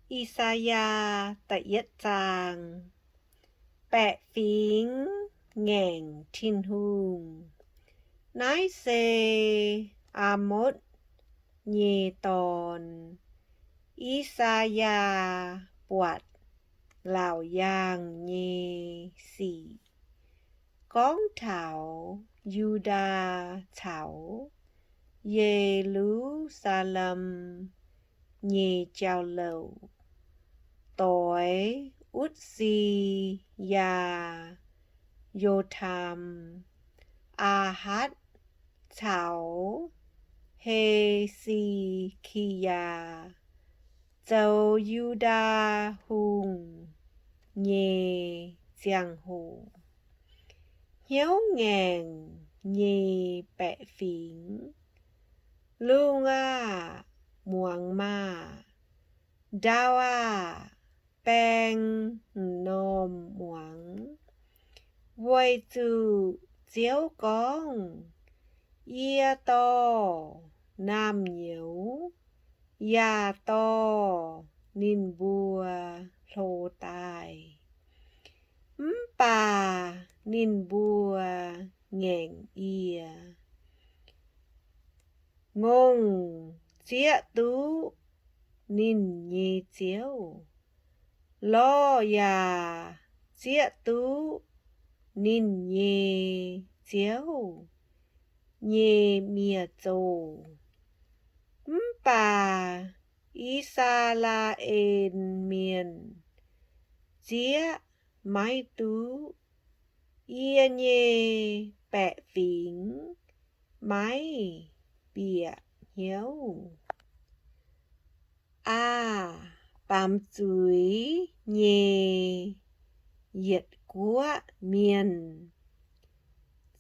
I^saa^yaa da'yietv zaang. Baeqc fingx ngaengc Tin-Hungh. Naaiv se Aamotv nyei dorn, I^saa^yaa, buatc laauc yaangh nyei sic gorngv taux Yu^ndaa caux Ye^lu^saa^lem nyei jauv-louc, doix Utv^si^yaa, Yo^taam, Aa^hatc, caux He^se^ki^yaa zoux Yu^ndaa Hungh nyei ziangh hoc. Hnyouv ngaengc nyei baeqc fingx, lungh aah! Muangx maah! Ndau aah! Baeng m'normh muangx, weic zuqc Ziouv gorngv, Yie dorh naamh nyouz yaac dorh ninh mbuo hlo daaih, mv baac ninh mbuo ngaengc yie. Ngongh zieqv duqv ninh nyei ziouv, lorh yaac zieqv duqv ninh nyei ziouv nyei mienh zoh. Mv baac I^saa^laa^en Mienh zieqv maiv duqv. Yie nyei baeqc fingx maiv bieqc hnyouv. Aah! Baamz zuiz nyei yietc guoqv mienh,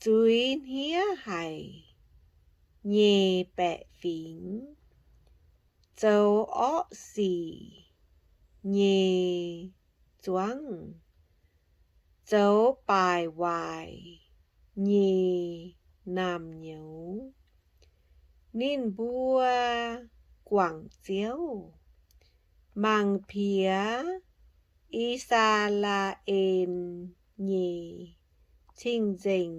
zuiz hniev haic nyei baeqc fingx, zoux orqv sic nyei zuangv, zoux baaic waaic nyei naamh nyouz. Ninh mbuo guangc Ziouv, mangc piex I^saa^laa^en nyei Cing-Nzengc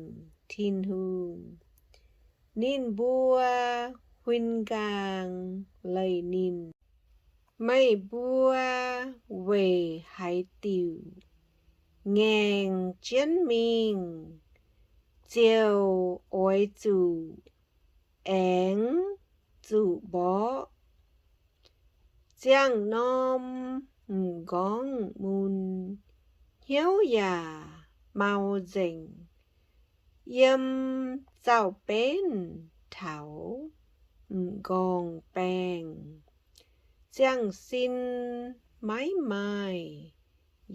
Tin-Hungh. Ninh mbuo huin nqaang leih ninh. Meih mbuo weic haaix diuc ngaengc jienv mingh ziouc oix zuqc aengx zuqc mborqv? Ziangh norm m'nqorngv mun, hnyouv yaac mau nzengc. Yiem zaux-benv taux m'nqorngv baengh, ziangh sin maiv maaih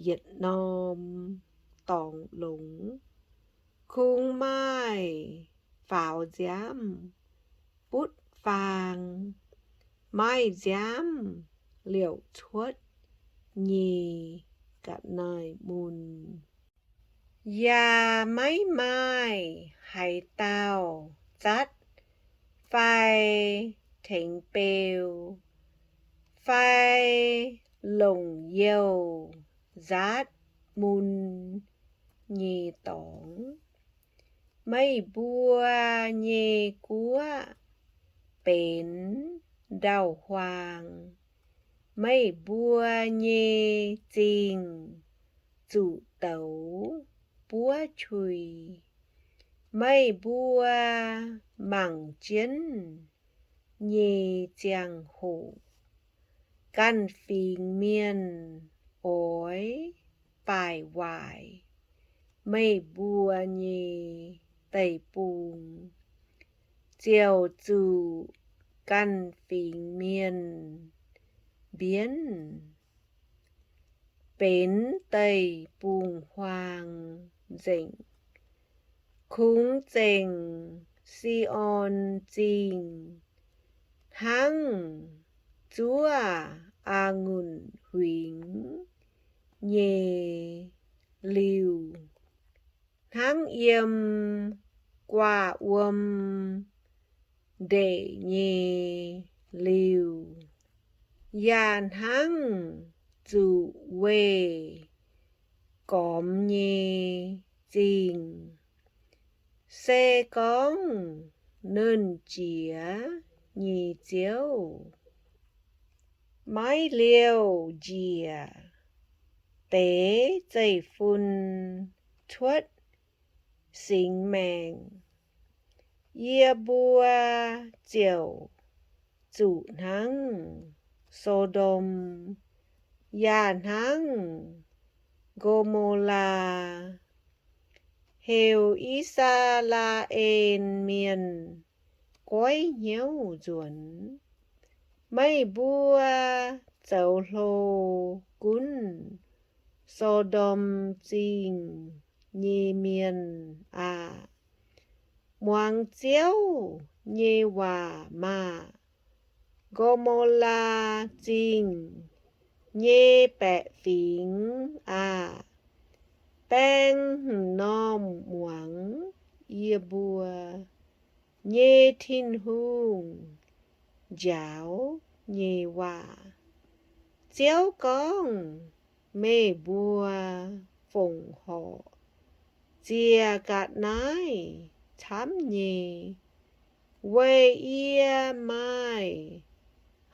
yietc norm dorngx longx. Kungx maaih faaux nziaamv butv faang, maaih nziaamv liouc cuotv nyei ga'naaiv-mun. Yaac maiv maaih haaix dauh zatv fai tengx beu fai longc youh nzaatv mun nyei dorngx. Meih mbuo nyei guoqv benx ndau-huaang, meih mbuo nyei zingh zuqc douz buov qui. Meih mbuo mangc jienv nyei ziangh hoc, ganh fingx mienh oix baaic waaic meih mbuo nyei deic-bung, ziouc zuqc ganh fingx mienh mbienv benx deic-bung-huaang nzengc. Kungx zengc Si^on Zingh hnangv zuov a'ngunc huingx nyei liuh, hnangv yiem guaav wuom ndeic nyei liuh. yaac hnangv zuqc weih gormx nyei zingh, se gorngv Nernh Jiex nyei Ziouv. Maiv liouh njiec deix zeiv-fun cuotv singx maengc, yie mbuo ziouc zuqc hnangv So^ndom yaac hnangv Go^mo^laa, heuc I^saa^laa^en Mienh goiv hnyouv nzuonx. Meih mbuo zoux hlo gunv So^ndom Zingh nyei mienh aah! Muangx Ziouv nyei waac maah! Go^mo^laa Zingh nyei baeqc fingx aah! Baeng hmz normh muangx yie mbuo nyei Tin-Hungh njaaux nyei waac. Ziouv gorngv, Meih mbuo fongc horc ziec ga'naaiv camv nyei, weic yie maaih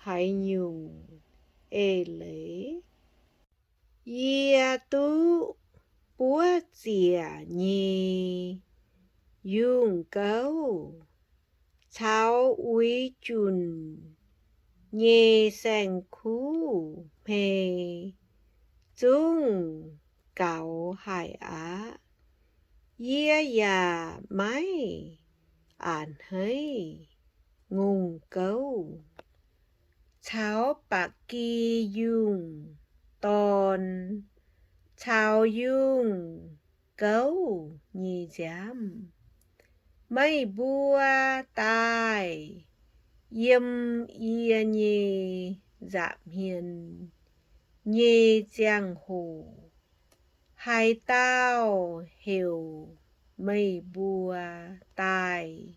haaix nyungc eix leiz? Yie duqv buov ziec nyei yungh gouv caux uix junc nyei saeng-kuv hmei zungv gaux haic aqv. Yie yaac maiv a'hneiv ngongh gouv caux ba'gi yungh dorn caux yungh gouv nyei nziaamv. Meih mbuo daaih yiem yie nyei nza'hmien nyei ziangh hoc, haaix dauh heuc meih mbuo daaih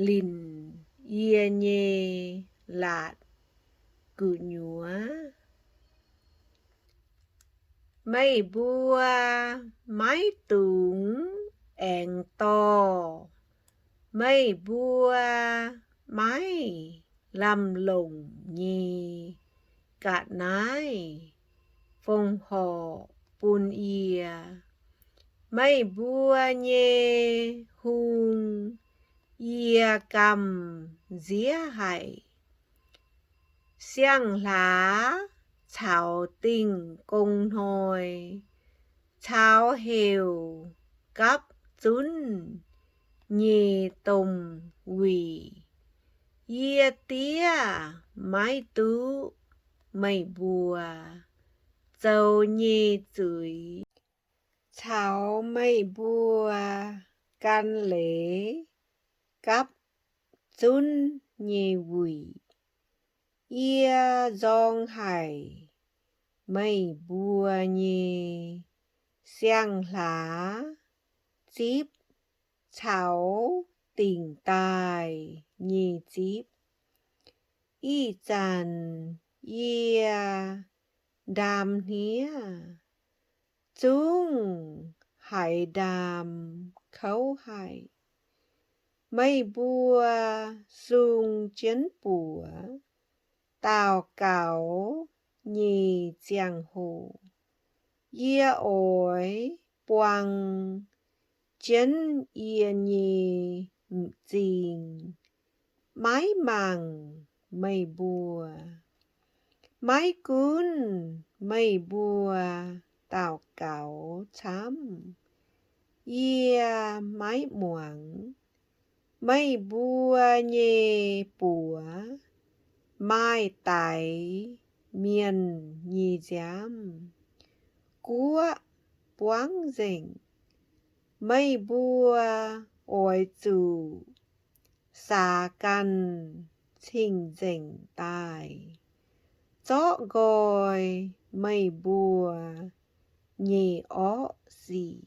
linc yie nyei laatc gu'nyuoz, meih mbuo maiv dungx aengx dorh meih mbuo maiv lamh longc nyei ga'naaiv fongc horc bun yie. Meih mbuo nyei hung yie gamh nziev haic. Siang-hlaax caux dingh gong hnoi caux heuc gapv zunv nyei domh wuic, yie diev maiv duqv meih mbuo zoux nyei zuiz caux meih mbuo gan leiz gapv zunv nyei wuic. Yie nzorng haic meih mbuo nyei siang-hlaax zipv caux dingc daaih nyei zipv. Ih zanc yie ndaam hniev zungv haiz ndaam kouv haic. Meih mbuo sung jienv buoz daux gaux nyei ziangh hoc, yie oix buang jienv yie nyei m'zing maiv mangc meih mbuo. Maiv gunv meih mbuo daux gaux camv, yie maiv muangx. Meih mbuo nyei buoz maaih daix mienh nyei nziaamv, guoqv buangv nzengc. Meih mbuo oix zuqc saax ganh cing-nzengc daaih zorqv nqoi meih mbuo nyei orqv sic,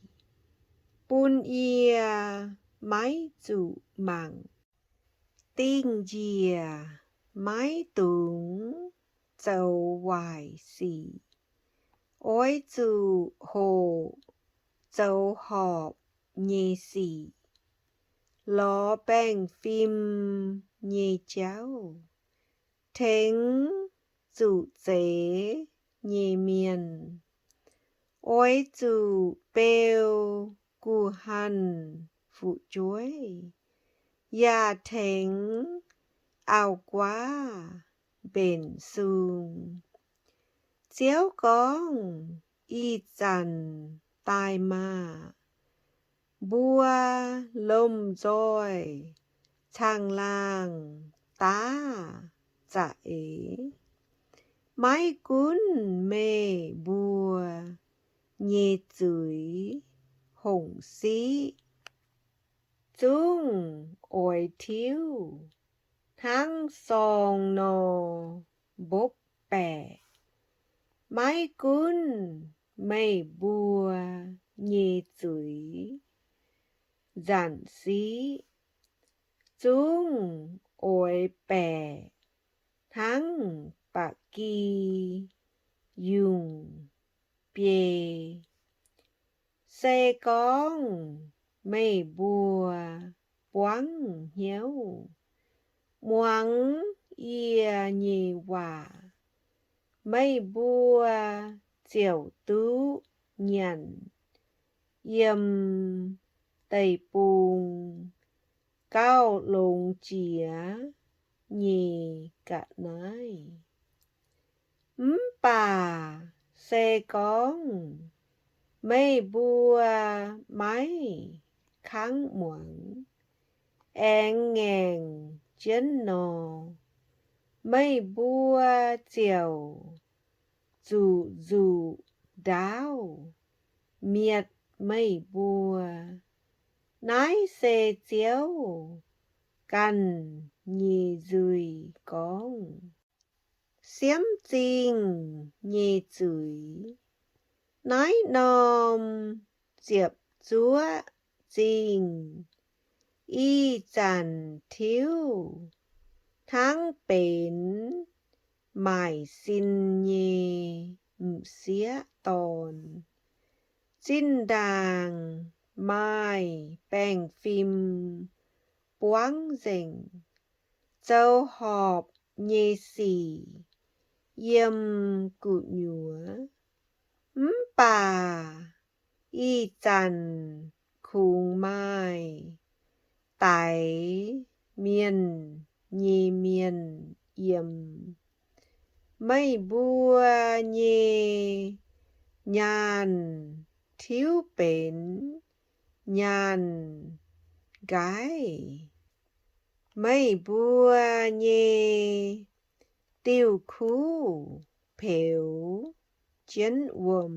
bun yie maiv zuqc mangc. Dingh njiec maiv dungx zoux waaic sic. Oix zuqc hoqc zoux horpc nyei sic, lorz baengh fim nyei jauv, tengx zuqc zeix nyei mienh. Oix zuqc beu guh hanh fu'jueiv, yaac tengx auv-guaav mbenc sung. Ziouv gorngv, Ih zanc daaih maah! Mbuo lomh nzoih caangh laangh daav za'eix. Maiv gunv meih mbuo nyei zuiz hongc siqv, zungv oix tiuv hnangv sorng nor mbopv baeqc. Maiv gunv meih mbuo nyei zuiz nzanc siqv, zungv oix baeqc hnangv ba'gi yungh biei. Se gorngv meih mbuo buangv hnyouv muangx yie nyei waac, meih mbuo ziouc duqv nyanc yiem deic-bung gauh longx jiex nyei ga'naaiv. Mv baac se gorngv meih mbuo maiv kangv muangx, aengx ngaengc jienv nor, meih mbuo ziouc zuqc nzuqc ndaauv mietc meih mbuo. Naaiv se Ziouv ganh nyei nzuih gorngv. Siemv zingh nyei zuiz. Naaiv norm ziepc zuoqv zingh ih zanc tiuv hnangv benx maaic sin nyei m'sieqv dorn. Zinh ndaangc maaih baengh fim buangv nzengc, zoux horpc nyei sic yiem gu'nyuoz. Mv baac ih zanc kungx maaih daix mienh nyei mienh yiem. Meih mbuo nyei nyaanh tiuv benx nyaanh nqaiv. Meih mbuo nyei diuh kuv peux jienv wuom.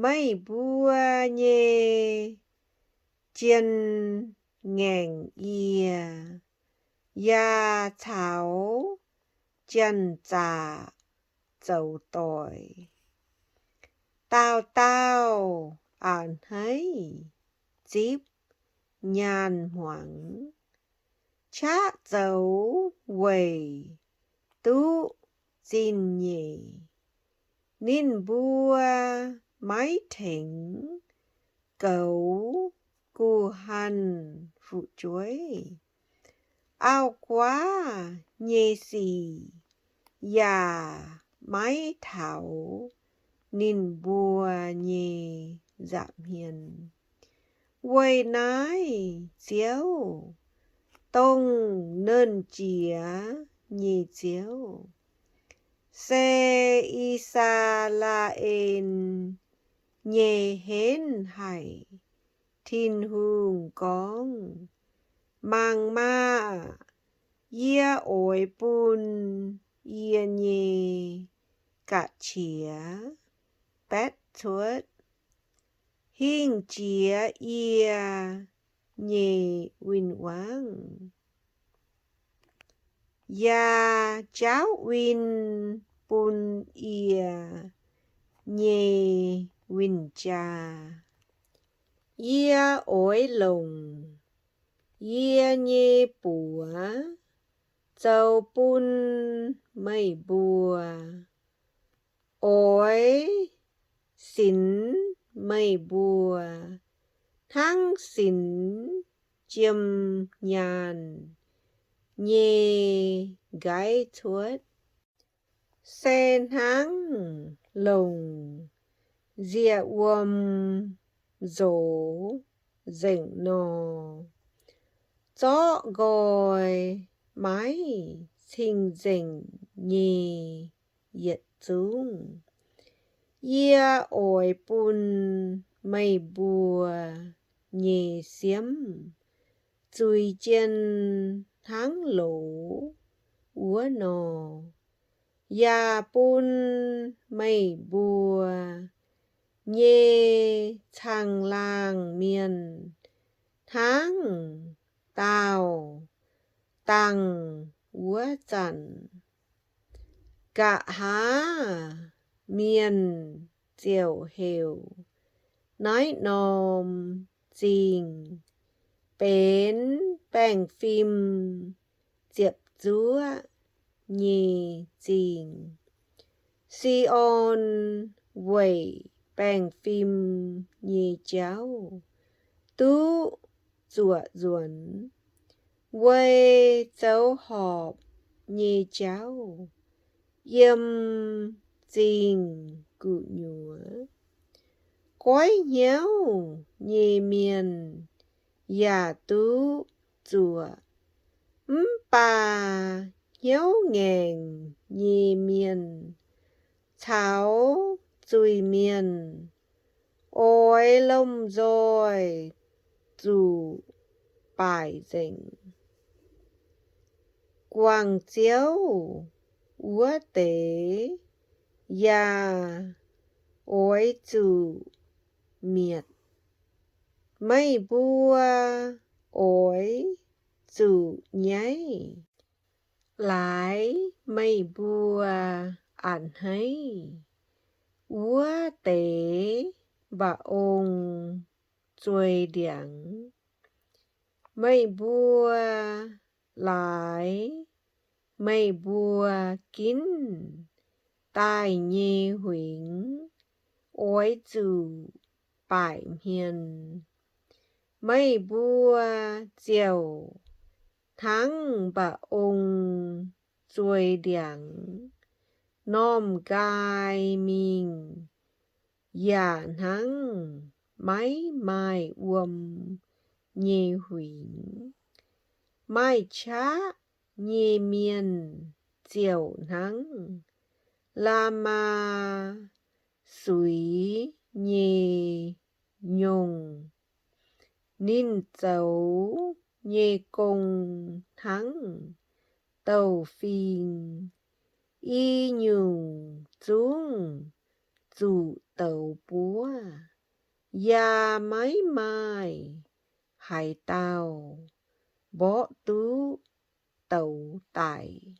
Meih mbuo nyei jien ngaengc yie, yaac caux janx-zaqc zoux doic. Dauh dauh a'hneiv zipv nyaanh hmuangx, qaqv zoux weic duqv zingh nyeic. Ninh mbuo maiv tengx goux guh hanh fu'jueiv. Auv-guaav nyei sic yaac maiv taux ninh mbuo nyei nza'hmien. Weic naaiv Ziouv, dongh Nernh Jiex nyei Ziouv, se I^saa^laa^en nyei henv haic, Tin-Hungh gorngv. Mangc maah! Yie oix bun yie nyei ga'qiex baetv cuotv, hingh jiex yie nyei win-wangv, yaac jaauv win bun yie nyei win-jaa. Yie oix longc yie nyei buoz zoux bun meih mbuo. Oix sinx meih mbuo hnangv sinx jiem nyaanh nyei nqaiv cuotv, se hnangv longc nziec wuom nzox nzengc nor. Zorqv nqoi maiv cing-nzengc nyei yietc zungv, yie oix bun meih mbuo nyei siemv zuiz jien hnangv loz wuov nor, yaac bun meih mbuo nyei caangh laangh mienh hnangv daauh dangh wuov zanc. Nqa'haav mienh ziouc heuc naaiv norm zingh benx baengh fim ziepc zuoqv nyei zingh. Si^on weic baengh fim nyei jauv duqv zuoqc nzuonx, weic zoux horpc nyei jauv yiem zingh gu'nyuoz. Goiv hnyouv nyei mienh yaac duqv zuoqc, mv baac hnyouv ngaengc nyei mienh caux zuiz-mienh oix lomh nzoih zuqc baaic nzengc. Guangc Ziouv wuov deix yaac oix zuqc mietc. Meih mbuo oix zuqc nyaiv. Laaix meih mbuo a'hneiv wuov deix mba'ong zueiz ndiangx. Meih mbuo laaix meih mbuo ginv daaih nyei huingx oix zuqc baaic hmien. Meih mbuo ziouc hnangv mba'ong zueiz ndiangx normh nqaai mingh, yaac hnangv maiv maaih wuom nyei huingx. Maaih qaqv nyei mienh ziouc hnangv la'maah suix nyei nyungc. Ninh zoux nyei gong hnangv douh fing, i nyungc zungv zuqc douz buov, yaac maiv maaih haaix dauh mborqv duqv douz daic.